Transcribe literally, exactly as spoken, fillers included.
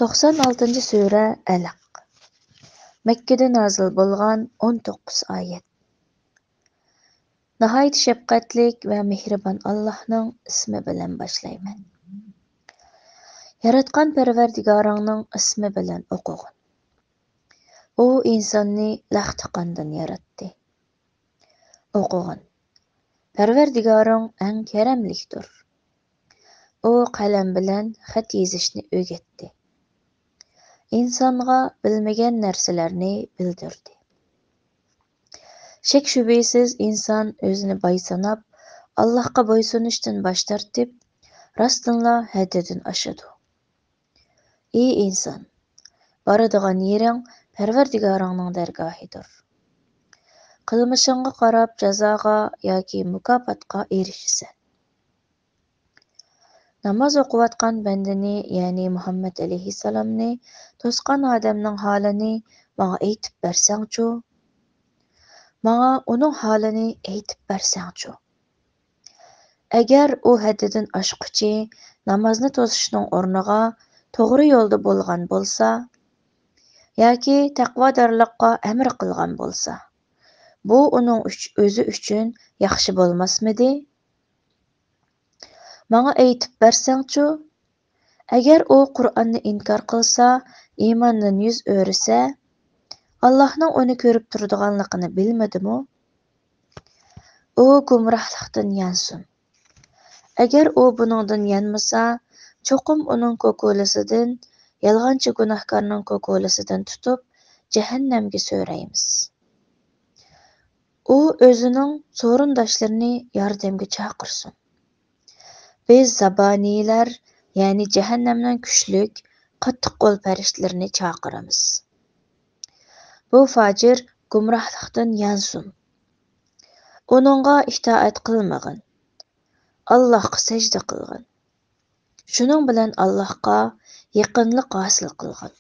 توقسان ئالتىنچى سۈرە، ئەلەق. مەككىدە نازىل بولغان، ئون توققۇز ئايەت. ناھايىتى شەپقەتلىك ۋە مېھرىبان ئاللاھنىڭ ئىسمى بىلەن باشلايمەن. ياراتقان پەرۋەردىگارىڭنىڭ ئىسمى بىلەن ئوقۇغىن. ئۇ ئىنساننى لەختە قاندىن ياراتتى. ئوقۇغىن. پەرۋەردىگارىڭ ئەڭ كەرەملىكتۇر. ئۇ قەلەم بىلەن خەت يېزىشنى ئۆگەتتى. ئىنسانغا بىلمىگەن نەرسىلەرنى بىلدۈردى. شەك-شۈبھىسىز ئىنسان ئۆزىنى باي ساناپ، ئاللاھقا بويسۇنۇشتىن باش تارتىپ، راستتىنلا ھەددىدىن ئاشىدۇ. ئى ئىنسان! بارىدىغان يېرىڭ پەرۋەردىگارىڭنىڭ دەرگاھىدۇر. قىلمىشىڭغا قاراپ جازاغا ياكى مۇكاپاتقا ئېرىشىسەن. ناماز ئوقۇۋاتقان بەندىنى، يەنى مۇھەممەد ئەلەيھىسسالامنى توسقان ئادەمنىڭ ھالىنى ماڭا ئېيتىپ بەرسەڭچۇ؟ ماڭا ئۇنىڭ ھالىنى ئېيتىپ بەرسەڭچۇ؟ ئەگەر ئۇ ھەددىدىن ئاشقۇچى نامازنى توسۇشنىڭ ئورنىغا توغرا يولدا بولغان بولسا، ياكى تەقۋادارلىققا ئەمر قىلغان بولسا، بۇ ئۇنىڭ ئۈچ-، ئۆزى ئۈچۈن ياخشى بولماسمىدى؟ ماڭا ئېيتىپ بەرسەڭچۇ؟ ئەگەر ئۇ قۇرئاننى ئىنكار قىلسا، ئىماندىن يۈز ئۆرۈسە، ئاللاھنىڭ ئۇنى كۆرۈپ تۇرىدىغانلىقىنى بىلمىدىمۇ؟ ئۇ گۇمراھلىقتىن يانسۇن. ئەگەر ئۇ بۇنىڭدىن يانمىسا، چوقۇم ئۇنىڭ كوكۇلىسىدىن، يالغانچى گۇناھكارنىڭ كوكۇلىسىدىن تۇتۇپ، جەھەننەمگە سۆرەيمىز. ئۇ ئۆزىنىڭ سورۇنداشلىرىنى ياردەمگە چاقىرسۇن. بىز زابانىيلار، يەنى جەھەننەمنىڭ كۈچلۈك، قاتتىق قول پەرىشتىلىرىنى چاقىرىمىز. بۇ فاجىر گۇمراھلىقتىن يانسۇن. ئۇنىڭغا ئىتائەت قىلمىغىن. ئاللاھقا سەجدە قىلغىن. شۇنىڭ بىلەن ئاللاھقا يېقىنلىق ھاسىل قىلغىن.